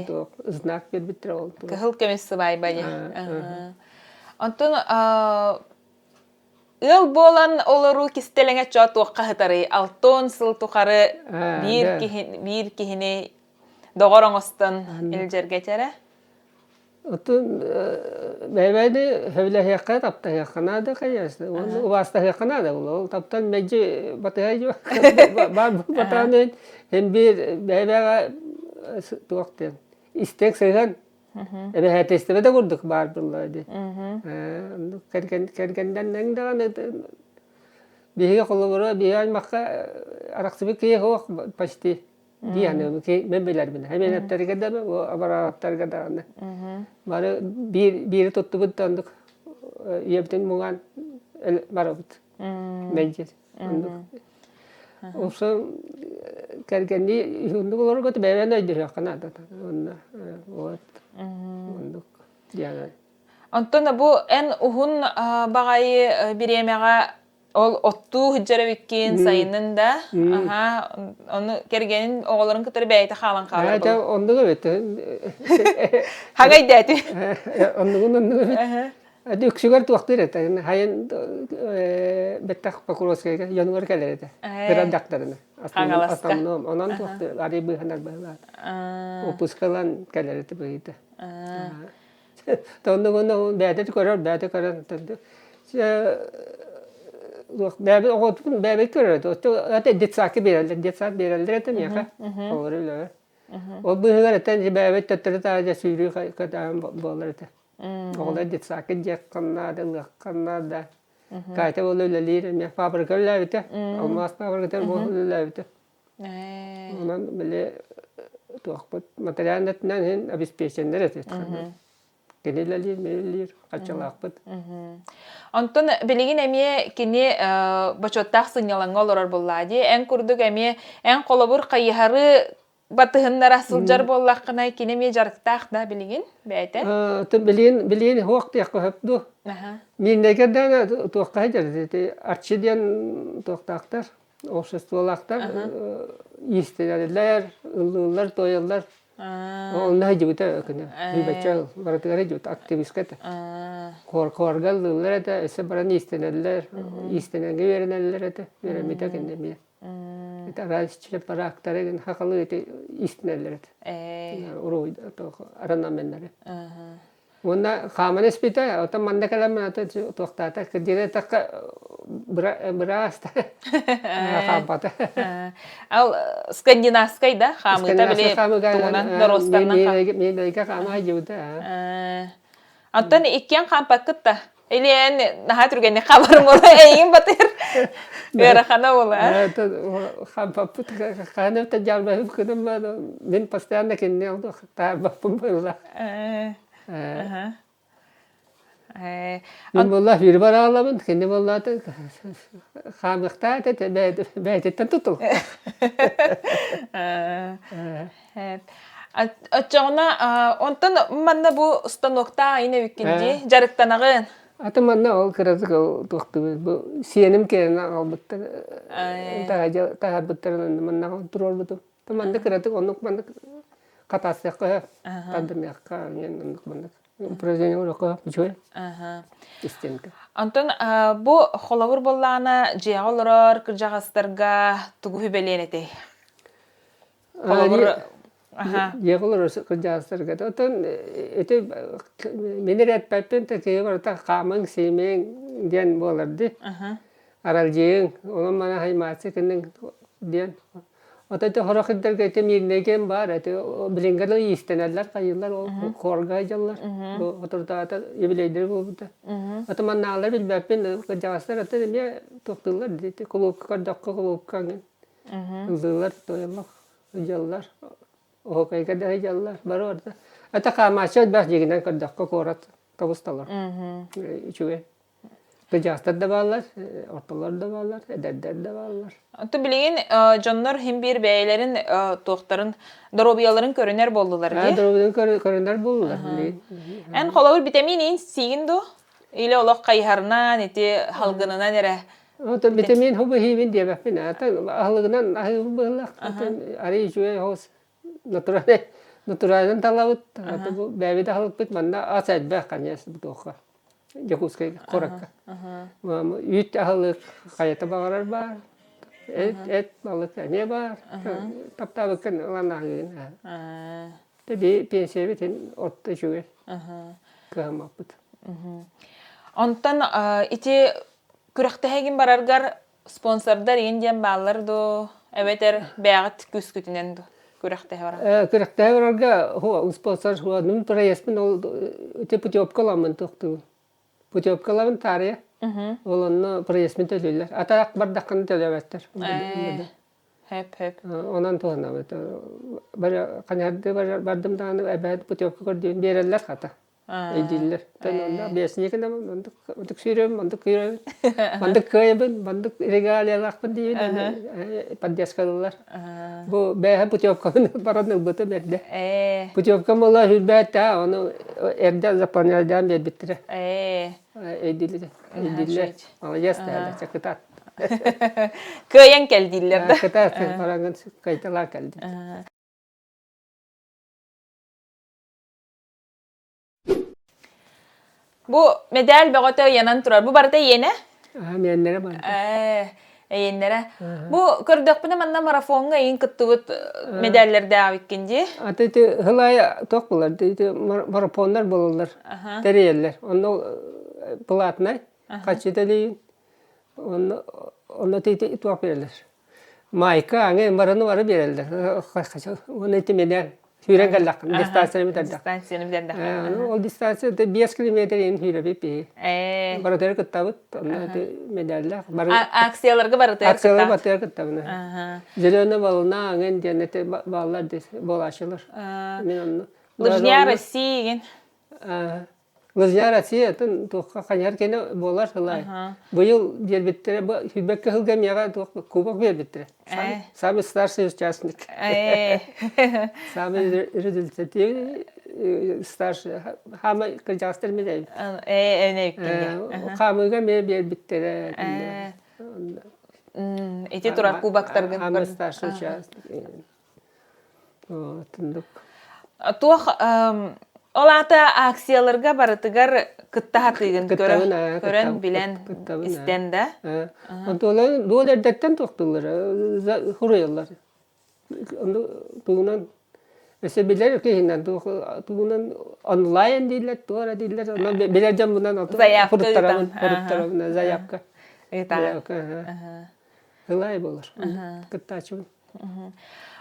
Туох знак биэрбиттэрэ ол. Кыһыл көмүс сыбаайба дии. Онтон Ыал буолан олоруу кистэлэҥэ чоо туохха сытарый? 60 сыл тухары биир, киһи, биир киһини доҕор оҥостон илдьэргэ этэрэ? Отун бэйбэйди сөбүлэһиэххэ, таптаһыахха наада, конечно. Уонна убаастаһыахха наада буолуо. Ол таптал мэлдьи батыһа баар батаан эн биир бэйбэҕэ туох диэн истэк сыһыан Эбэһээтэлистибэ да курдук баар буолла дии. Оннук кэргэннэннэҥ даҕаны биһиги холобура биһиги аймахха арахсыбыт киһи суох почти дии саныыбын мен билэрбин. Эмиэнэптэргэ да абарааттарга даҕаны. Бары биир биири туттубут да оннук ийэбитин муҥаан барабыт. Мэлдьи Оннук. Уксун кэргэннии уһуннук олорорго бэйэбин өйдөһүөххэ наада. Онно вот оннук диэн. Онтон бу эн уһун баҕайы бириэмэҕэ ол оттуу сылдьар эбиккин сайынын да аха ону кэргэнин оҕолорун кытары бэйэтэ хаалан хаалар Ээ, оннук эбит. Хаҥа өйдөөтү. Оннугун оннук эбит. Үксүгэр туохтуур этэ, хайын бэттэх Покровскайга дьонугар кэлэр этэ. Кыра дьахтарына. Основном. Онон туохтуур, арый быыһанар быһыылаах. Опускалан кэлэр этэ быһыыта. Онно бэйэтэ көрөр, бэйэтэ көрөн. Бэйэбит оҕотун бэйэбит көрөр этэ. Детсадка биэрэллэр, детсад биэрэллэр этэ миэхэ. Олору үлэбэр. Ол быыһыгар этэн бэйэбит төттөрү таһырдьа сүүрүү көтөөн буолар этэ. Оҕолор детсадка дьиэххэ наада, ылыахха наада. Катя буола үлэлиир эмиэ фабрика үлэлээбитэ. Алмаас фабрикатыгар буола үлэлээбитэ. Онон били туохпут материал өттүнэн иһин обеспеченнэр этэ. Кини үлэлиир, мин үлэлиир, хаччалаахпыт. Онтон билигин эмиэ кини бочуоттаах сынньалаҥҥа олорор буоллаа дии. Эн курдук эмиэ эн холобур хайыһары батыһыннара сылдьар буоллаххына, кини эмиэ дьарыктаах да билигин бэйэтэ? Билигин билигин суох диэххэ сөп дуо? Миирнэйгэ да туохха сылдьар ити Арчы диэн туохтаахтар, обществолаахтар иистэнэллэр, ыллыыллар, туойаллар. Онно сылдьыбыта кини. Бачча барытыгар сылдьыбыта активистка этэ. Хуорга ыллыыллар этэ, өссө баран иистэнэллэр, иистэнэргэ үөрэнэллэр этэ. Үөрэммитэ кини эмиэ. Это араас чапараактары гин хахалы ити иистэнэллэр этэ. Уруй орнаменнары. Уонна хааман испитэ, оттон манна кэлэн ата туохтаата, кырдьыга эттэххэ быраас хаампата. Ал скандинавскай да хаамыыта били тугунан доростарынан Миэлэйгэ хаама дьыбыта. Оттон иккиэн хаампаккыт да? Или эн наһаа түргэнник хаамарым буола эйигин батыр ыарахана буола. Хаампаппыт хаһан эбэтэр дьаарбаһым кыным мин постоянно кинини таарбаппын буолла. Мин буолла сүүрү бараалабын, кини буолла хаамыахтаа этэ бэйэтиттэн тутул. Оччоҕуна онтон манна бу станоктаах айын эбиккин дии дьарыктанаҕын. Аты манна ол кыратык ол туохтубут бу сиэним кэлэн аҕалбыттар таһаарбыттарын манна туруорбутум. Манна кыратык оннук маннык хатаастыахха тардыныахха оннук маннык упражнение оҥоруохха үчүгэй истиэнкэ. Онтон бу холобур буоллаҕына дьиэҕэ олорор кырдьаҕастарга тугу сүбэлиэн этэй? Холобур Дьиэҕэ олорор кырдьаҕастарга оттон ити мин эрэ эппэппин киһи барыта хаамыҥ сиимиҥ диэн буолар дии. Аралдьыйыҥ, онон маны хаймааччы кынныҥ диэн Ото ити сорох ирдэргэ ити миирнэйгэн баар ити билиҥҥэ дылы иистэнэллэр хайыыллар ол хуорга сылдьаллар бу соторутааҕыта юбилейдары буолбута. Ото маннааҕылар билбэппин кырдьаҕастар ата эмиэ туохтууллар ити кулуупка көрдөххө кулуупка эҥин ыллыыллар туойаллар сылдьаллар оһуокайга да сылдьаллар бары барыта ата хаамааччы элбэх дьиҥинэн көрдөххө куорат тобус-толору үчүгэй Кырдьаҕастар да бааллар, ортолор да бааллар, эдэрдэр да бааллар. Оттон билигин дьоннор син биир бэйэлэрин туохтарын доруобуйаларын көрүнэр буоллулар дии. Доруобуйаларын көрүнэр буоллулар билигин. Эн холобур витамин ин сиигин дуу? Или олох хайыһарынан, ити халгынынан эрэ? Оттон витамин хобу иһиибин диэбэппин. Аһылыгынан аһыыбын быһыылаах. Арый үчүгэй соҕус натуральный натуральнай талабыт. Бу бэйэбит аһылыкпыт манна ас элбэх, конечно, бутуохха. Дьокуускайга куоракка. Үүт аһылык хайата баҕарар баар. Эт, эт балык эмиэ баар. Таптаабыккын ылан аһыыгын. Тэби пенсиябит орто үчүгэй. Кыһаммаппыт. Онтон ити күрэхтэһигин бараргар спонсордар игин диэн бааллар дуу, эбэтэр бэйэҕит күүскүтүнэн дуу күрэхтэһэ барар? Күрэхтэһэ барарга спонсор мин проездпын ол ити путевка ыламмын туохтуубун. Путевка ылабын таарыйа. Ол онно проездпын төлүүллэр. Атаах бардаххына төлөөбөттөр. Хэп хэп. Онон туһанабыт. Ханьарды бардым даҕаны эбээт путевка көрдүүн биэрэллэр хата. Өйдүүллэр. Онно биэсинньикинэ мандык мандык сүүрөбүн, мандык кыайабын, мандык кыайабын, мандык регалиялаахпын диибин поддержкалыыллар. Бу бээһэ путевкабын баран ылбытым эрдэ. Путевкам буолла сүүрбэт да, ону эрдэ заполняйдаан биэрбиттэрэ. Өйдүүллэр. Өйдүүллэр. Молодец да, кытаат. Кыайан кэл дииллэр да. Кытаат, бараҥын кайталаа кэлдин. Бу мэдээл бөҕөтө ыйанан турар. Бу барыта иэнэ? Миэннэрэ барыта. Эйиэннэрэ. Бу көрдөхпүнэ манна марафоҥҥа эйин кыттыбыт медаллэрдээҕиккин дии. Аты ити хылайа туох булар ити марафоннар буолаллар. Тэрийэллэр. Онно платнай хаччы төлөйүн. Онно онно ити туох биэрэллэр. Майка аҥы барыны бары биэрэллэр. Уонна ити медаль сүүрэн кэллэххин дистанцияны бүтэрдэххин. Дистанцияны бүтэрдэххин. Ол дистанция 5 километр иһин сүүрэбит биһи. Барытыгар кыттабыт. Онно ити медаллаах. Акцияларга барытыгар Акцияларга барытыгар кыттабын. Зеленая волна аҥын диэн ити бааллар буолааччылар. Мин онно. Лыжня России деген. Лыжня Россия атын туохха ханьар кэнэ буолар сылай. Быйыл биэрбиттэрэ бу сүүрбэккэ сылга миэхэ туох кубок биэрбиттэрэ. Самый старший участник. Самый результативный старший. Хаамай кырдьаҕастар эмиэ Хаамыыга эмиэ биэрбиттэрэ. Ити турар кубоктаргын. Самый старший участник. Тындык. Туох ол аата акцияларга барытыгар кытта сатыыгын Кыттабын, көрөн, билэн, кыттабын, истэн да? Онтуоларын дуол эрдэттэн туохтууллар, хуруйаллар. Ону тугунан өссө билэр киһинэн тугунан онлайн дииллэр, туох эрэ дииллэр, онон билэр дьоммунан Заявка хуруттарабын, ыытан. хуруттарабын, заявка. Ыытаҕын. Заявка, Ылай буолар. Кыттааччыбын.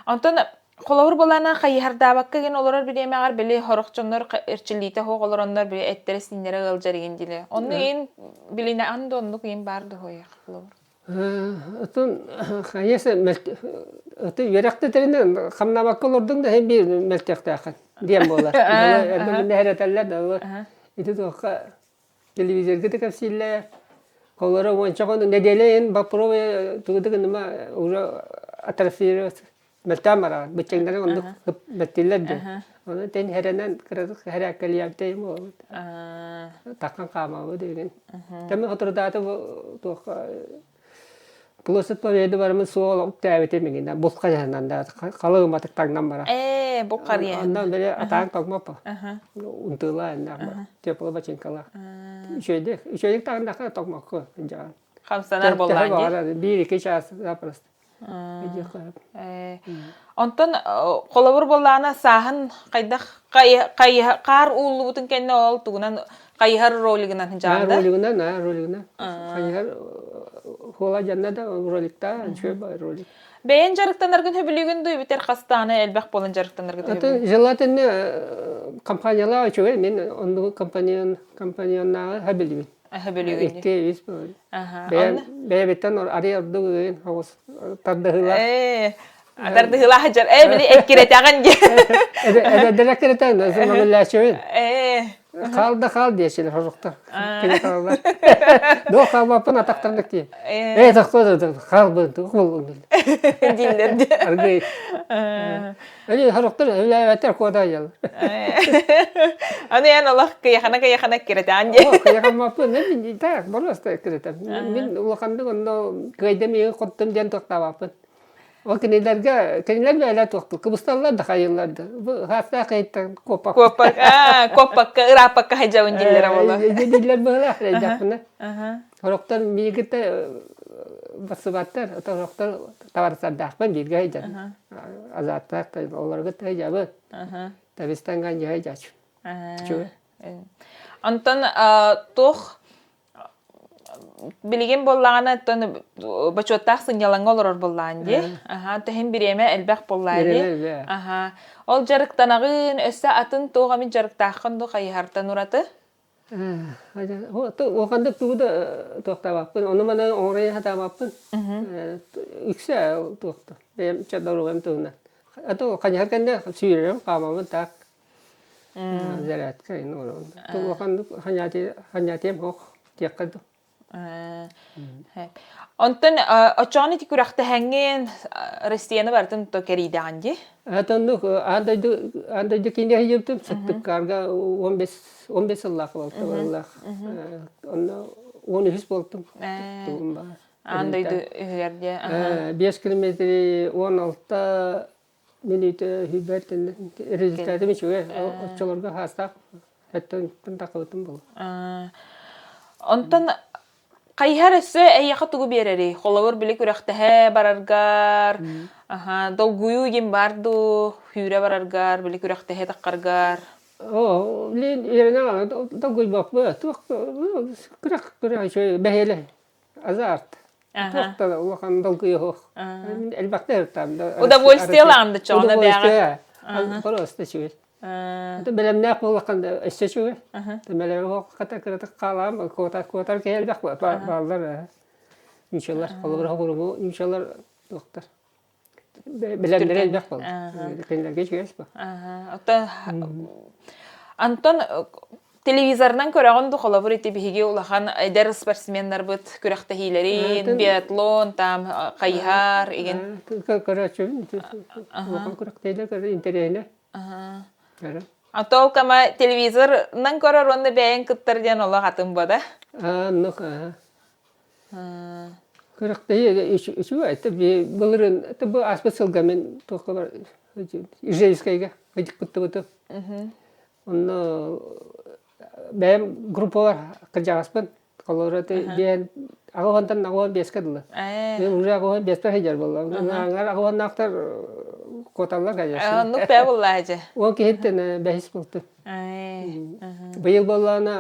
Онтон холобур былаана хайыһардаабакка гин олорор бириэмэҕэр били сорох дьоннор эрчиллиитэ суох олороннор били эттэрэ-сииннэрэ ыалдьар игин диле. Онну иин билинэ ан да оннук иин баар дуһуйах холобур. Отон хайаса аты үөрэхтэ тэринэн хамнаабакка олордуҥ да һин биир мөлтөхтөөххүн диэн буолар. Эрдэ мин эһэрэтэллэр да ити туохха телевизорга да кэпсииллэр. Холоро уонча хонук нэдиэлэ иһин попробуй тугу да гыныма уже атрофироваться мөлтөөн бараҕын быччыҥнары оннук мөлтүүллэр дии. Ону тэн хэрэнэн кыратык хэрээккэлиэбитэйим буолабыт. Таххан хаамабыт игин. Тэми соторутааты туохха Площадь Победы барымын суол үктээбитим иҥинэ булка дьаһанан да халыыматык таҥнан барар. Ээ, бу харыйа. Онно били атаан тоҥмоппо. Унтыылаа иннээх тепло бачыҥкалаах. Үчүгэйдик, үчүгэйдик таҥнахха тоҥмокко дьаҕан. Хамсанар буоллаан дии. Биир-икки чаас запросто. Онтон холобур буоллаҕына сааһын хайдах хаар ууллубутун кэннэ ол тугунан хайыһар ролигынан дьаанда? Ролигынан, а, ролигынан. Хайыһар хуола дьанна да роликта, үчүгэй ролик. Бэйэн дьарыктанаргын хөбүлүүгүн дуу эбэтэр хастааны элбэх буолан дьарыктанаргын хөбүлүүгүн? Желательно компаниялаах үчүгэй. Мен оннугу компаньон компаньоннааҕы хөбүлүүбүн. Хөбүлүүгүн. Икки үс Бэйэбиттэн арый ордук ыйын оҕус тардыһыылаах. Ээ, тардыһыылаах дьар. Ээ, били эккирэтэҕин диye. Эдэрдэр эккирэтэн, мөгүллээччибин. Ээ. Хаал да хаал диэчилэр хорохтор. Кини хааллар. Доо хаалбаппын атахтарнык диye. Ээ, тохтоо хаалбын, туох буоллун дииллэр диye. Аргый. Эли хорохтор үлээбэттэр куода айал. Аны эн олох кыйахана-кыйахана эккирэтэҕин диye. Кыйахаммаппын, мен так, просто эккиретем. Мин улаханнык онно кыайдым иһин хоттум диэн тохтообоппун. Ол кинилэргэ, кинилэр бэйэлэр туохтуу, кыбысталлар да хайыллар да. Бу хаастаах кыйыттан куоппак. Куоппак, куоппакка, ырааппакка хайдьабын дииллэрэ буолуо. Дииллэр быһылаах эрэйдэхпинэ. Сорохтор миигиттэ бассыбаттар, сорохтор табарсардаахпын бииргэ сылдьан. Азааттаах олорго сылдьабын. Табистанган дьэ сылдьааччы. Онтон туох билигин буоллаҕына оттон бочуоттаах сынньалаҥҥа олорор буоллаҕын дии. Аха, төһүн бириэмэ элбэх буоллаа дии. Аха. Ол дьарыктанаҕын, өссө атын туох эмит дьарыктааххын дуу хайыһартан ураты? Улаханнык тугу да туохтаабаппын, ону-маны оҥорон сатаабаппын. Үксэ туохта, бэйэм доруобуйам туһунан. А то хайыһар кэннэ сүүрэрим, хаамабын так. Зарядка улаханнык ханьаатыйам суох диэххэ дуу. Онтон оччоҕуна ити күрэхтэһэҥҥин Россияны барытын то кэрийдэҕин дии? Атоннук аан дойду аан дойду киинэ сылдьыбытым Сыктывкарга 15 15 сыллаах буолтум Онно 13 буолтум. Тугум баар. Аан дойду үһүгэр дии. 5 километри 16 мүнүүтэ сүүрбэт результатым үчүгэй. Оччолорго хаастаах өттөн тахыбытым буолуо. Онтон хайыһар өссө эйиэхэ тугу биэрэрий? Холобур, били күрэхтэһэ бараргар, аха, долгуйуу диэн баар дуу, сүүрэ бараргар, били күрэхтэһэ таххаргар? Оо, билин үөрэнэ долгуйбаппыт. Туох күрэх күрэх үчүгэй бэһиэлэй. Азарт. Туох да улахан долгуйа суох. Элбэхтэ ыртаам. Удовольствие ылаам да чоҕуна бэҕэ. Просто үчүгэй. Бэлэмнээх буоллаххын өссө үчүгэй. Бэлэми хата кыратык хаалаам, куотар куотар киһи элбэх бааллар. Ньучалар, холобур хоҕуругу ньучалар туохтар. Бэлэмнэрэ элбэх буолар. Кинилэргэ үчүгэй Оттон Антон телевизорынан көрөҕүн ду холобур ити биһиги улахан эдэр спортсменнарбыт күрэхтэһиилэрин, биатлон, там хайыһар игин. Көрөөччүбүн улахан күрэхтэһиилэр көрөр интэриэһинэ. А толкама телевизорынан көрөр уонна бэйэҥ кыттар диэн олох атын бода. Оннук Күрэхтэһии үчүгэй. Былырыын бу ааспыт сылга мин туохха бар. Ижевскэйгэ кыттыбытым. Онно бэйэм группалар кырдьаҕаспын. Холобура диэн аҕыһантан аҕыһан биэскэ дылы. Мен уже аҕыһан биэспэр сылдьар буолла. Аңар аҕыһаннаахтар куоталлар конечно. Оннук бээ буоллаа дьэ. Ол киһиттэн бэһис буолтум. Быйыл буоллаҕына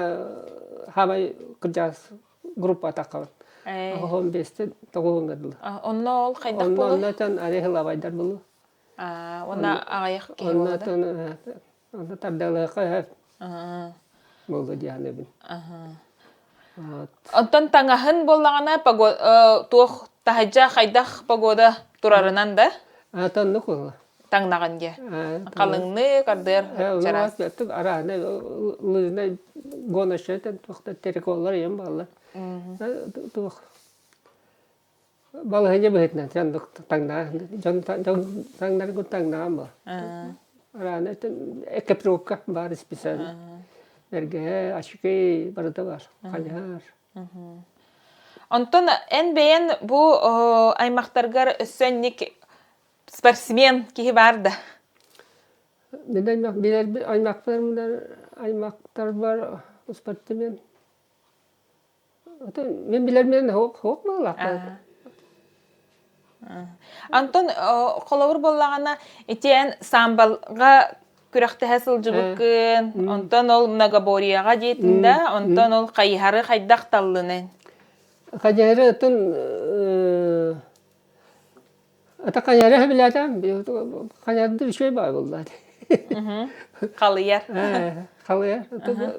хаамай кырдьаҕас группа атаххабын. Аҕыһан биэстэн тоҕуһунга дылы. Онно ол хайдах буолуй? Онно онно арыһылабайдар булу. Уонна аҕыйах киһи буолла Онно тардыалыахха буолла дии саныыбын. Онтон таҥаһын буоллаҕына туох таһырдьа хайдах погода турарынан да? Оннук буолла. Таҥнаҕын дии. Халыҥнык, ардыар чараас. Араана лыжнай гоночный туохта терриколлар ийэм бааллар. Туох Балаһыанньа быһыытынан дьон таҥнаа дьон дьон таҥнаргын таҥнаҕын буо. Араана экипировка баар специально. Эргэһэ, очки барыта бар, хайыһар. Онтон эн бэйэн бу аймахтаргар өссө инник спортсмен киһи баар да? Мин аймах билэр аймахтарбар аймахтарбар спортсмен Мин билэрминэн суох быһыылаах. Антон холобур буоллаҕына итиэн самбалга күрэхтэһэ сылдьыбыккын, онтон ол многоборьеҕа диэтин да, онтон ол хайыһары хайдах таллынын? Хайыһары оттон Ата хайара билэтэ хайарды үчүгэй баа буолла. Халыйар. Халыйар.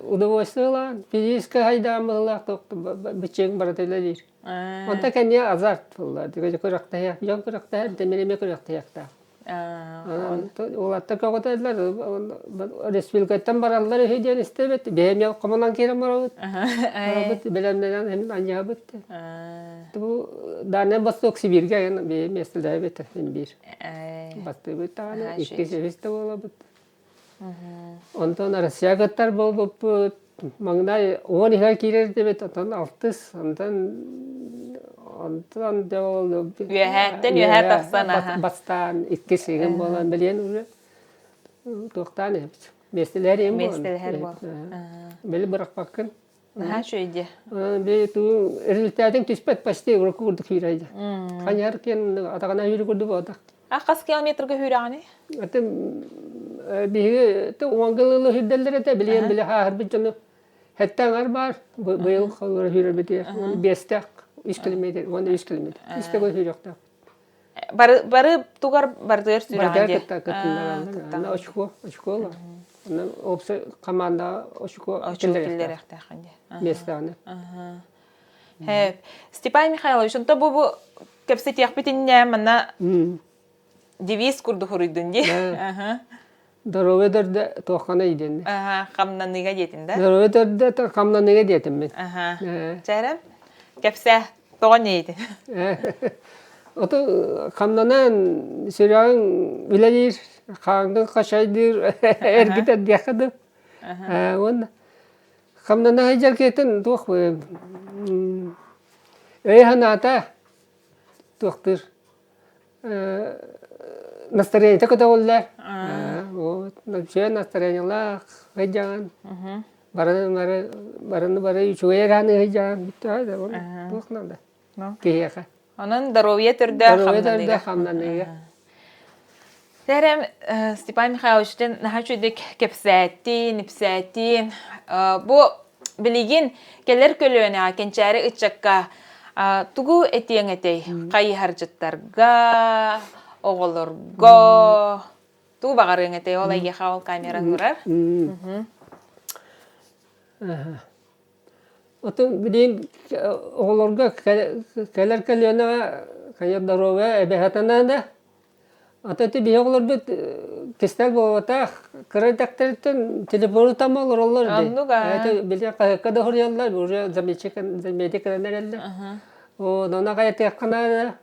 Удовольствие ылаан, физически хайдаан быһылаах быччыҥ барыта үлэлиир. Онто кэнниэ азарт буолла. Күрэхтэһиэх, дьон күрэхтэһэр, тимир эмиэ күрэхтэһиэхтээх. Уолаттар көҕүтэллэр, республикаттан бараллар үһү диэн истэбит. Бэйэм хомунан киирэн барабыт. Барабыт, бэлэмнэнэн эми анньаабыт. Бу Дальнай Восток Сибииргэ бэйэ миэстэлээбит син биир. Бастыыбыт даҕаны, иккис, үһүс да буолабыт. Онтон Россия кыттар буолбуппут. Маҥнай уон иһэ киирэр диэбит, онтон алтыс, онтон онтон дьэ ол Үөһээттэн үөһээ тахсан аха. бастаан иккис игин буолан билиэн уже туохтаан иһэбит. Миэстэлэһэр иһин буолан. Миэстэлэһэр буол. Били бырахпаккын. Наһаа үчүгэй дии. Би тугун результатын түспэт почти урукку курдук сүүрэйдэ. Ханьар киэн атаҕына үүрү курдук буолбатах. А хас километрга сүүрэҕиний? Аты биһиги уонгылылы сүүрдэллэр этэ, билиэн биле хааһырбыт дьону хэттэ аҥар баар, быйыл холура сүүрэрбитигэр биэстээх үс километр, уонна үс километр. Үс төгүл сүүрүөхтээх. Бары бары тугар бардыгар сүрэҕин диye. Кытта кытыннараллар. Очко, очко Онон общай команда очко киллэриэхтээххин диye. Миэстэҕинэ. Хэп. Степан Михайлович, онто бу бу кэпсэтиэхпит иннэ манна девиз курдук хуруйдун дии. Здоровье төрдө туоххана диэн. Хамнаныыга диэтин да? Здоровье төрдө хамнаныыга диэтим мин. Чээрем, кэпсээ, тоҕо ньиэйдин? Ото хамнанан сүрэҕиҥ үлэлиир, хааҥҥын хачайдыыр, эргитэр диэххэ дуу. Уонна хамнана сылдьар киһитин туох өйө-санаата туохтуур настроениета көтөҕүллэр. Вот, үчүгэй настроениелаах сылдьаҕын. Барыны бары барыны бары үчүгэй эрэ сылдьаҕын бүттэҕэ да туох наада киһиэхэ. Онон здоровье төрдө Здоровье төрдө хамнаныыга. Сэрэм Степан Михайловичтан наһаа үчүгдүк кэпсээттин, ипсээттин. Бу билигин кэлэр көлүөнэҕэ кэнчээри ыччакка тугу этиэҥ этэй? Хайыһардьыттарга, оҕолорго тугу баҕарыаҥ этэй? Ол эйиэхэ ол камера турар. Отон билигин оҕолорго кэлэр көлүөнэҕэ хайа доруобуйа эбэһэтэнэ да Ата ити биһи оҕолорбут кистэл буолбатах, кыра эрдэхтэриттэн телефону тама олороллор дии. Оннук аа. Это били хаһыакка да суруйаллар, уже заметик кэлэн эрэллэр. Онон аҕайатыахха наада.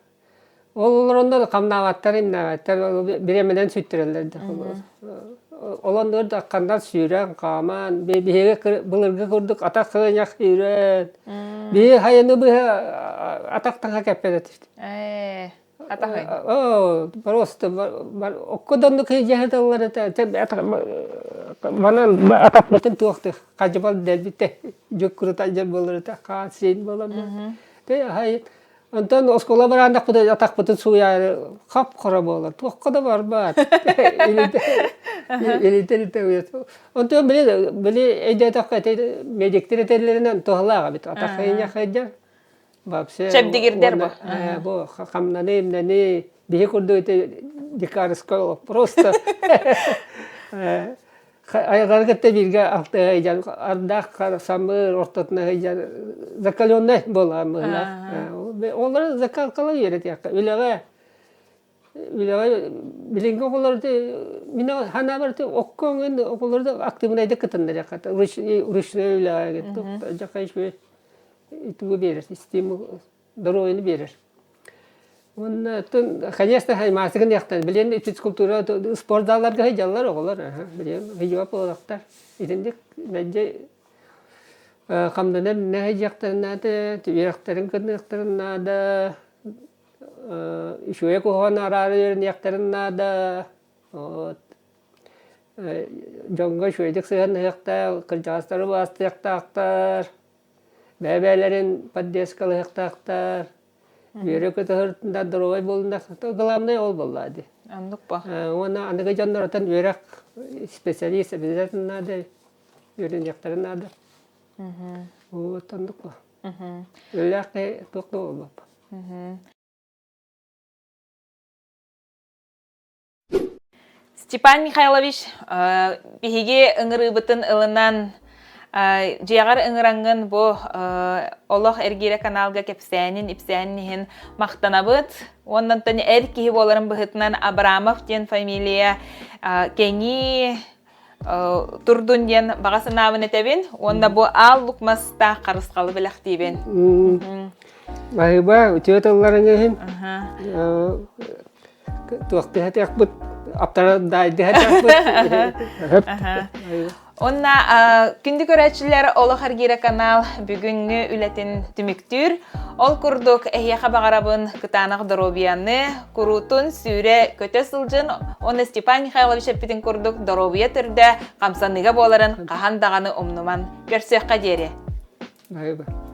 Ол олороннор хамнаабаттар, имнээбэттэр, бириэмэлэрин сүттэрэллэр да. Ол оннугар да хандан сүүрэн, хааман, биһиги былыргы курдук атах сыгынньах сүүрэн, биһи хайаны быһа атах таҥа кэппэт этибит. Ээ. Атаһый. Оо, просто окко да оннук дьаһаталлар этэ. Манан атахпытын туохты хадьыбал дэлбитэ дьуккурута дьэр буолар этэ хаан сиэн буолан. Тэ хай онтон оскуола бараандахпыт атахпытын сууйаары хап-хара буолар. Туохха да барбат. Илитэ илитэ Онтон били били өйдөөтөххө медиктэр этэллэринэн туһалаах эбит. Атах хайдьар Вообще Чэбдигирдэр бу. Бу хамнаны имнэни биһи курдук ити дикарскай просто айылҕаны кытта бииргэ алтыһа сылдьан ардаах самыыр ортотуна сылдьан закаленнай буолааммыһылаах. Олору закалкалар үөрэтиэххэ. Үлэҕэ үлэҕэ билиҥҥи оҕолор мин санаабар окко оҥон оҕолору активнайдык кытыннарыахха ручной үлэҕэ дьаха үчүгэй тугу биэрэр стимул доруобуйаны биэрэр уонна конечно хаймаасыгын яхтан билиэн физкультура спортзалларга сылдьаллар оҕолор билиэн сылдьыбат буолуохтар итинник мэлдьи хамнанан сылдьыахтарын наада үөрэхтэрин кынныахтарын наада үчүгэй куһаҕаны араара үөрэниэхтэрин наада. Вот. Дьоҥҥо үчүгэйдик сыһыаннаһыахтаах, кырдьаҕастары убаастыахтаахтар, бэйэ-бэйэлэрин поддержкалаһыахтаахтар. Үөрэ-көтө доруобай буолуннар. Главное ол буоллаа дии. Оннук ба. Уонна аныгы дьоннортон үөрэх специалист обязательно наада, үөрэниэхтэрин наада. Вот оннук ба. Үлэлээх туох да буолбаппа. Степан Михайлович, биһиги ыҥырыыбытын ылынан, дьиэҕэр ыҥыраҥҥын бу Олох эргиирэ каналга кэпсээнин, ипсээнин иһин махтанабыт. Уоннантан эр киһи буоларын быһыытынан Абрамов диэн фамилия кэҥии турдун диэн баҕа санаабын этэбин уонна бу аал лук мастаах харысхалы бэлэхтиибин. Баһыыба үтүө тылларыҥ иһин туохтыһатыахпыт аптара даайдыһатыахпыт. Онна күндү көрөөччүлэр Олох эргиирэ канал бүгүҥҥү үлэтин түмүктүүр. Ол курдук эһиэхэ баҕарабын кытаанах доруобуйаны, куруутун сүүрэ көтө сылдьын уонна Степан Михайлович эппитин курдук доруобуйа төрдө хамсаныыга буоларын хаһан даҕаны умнуман. Көрсүөххэ диэри. Баһыыба.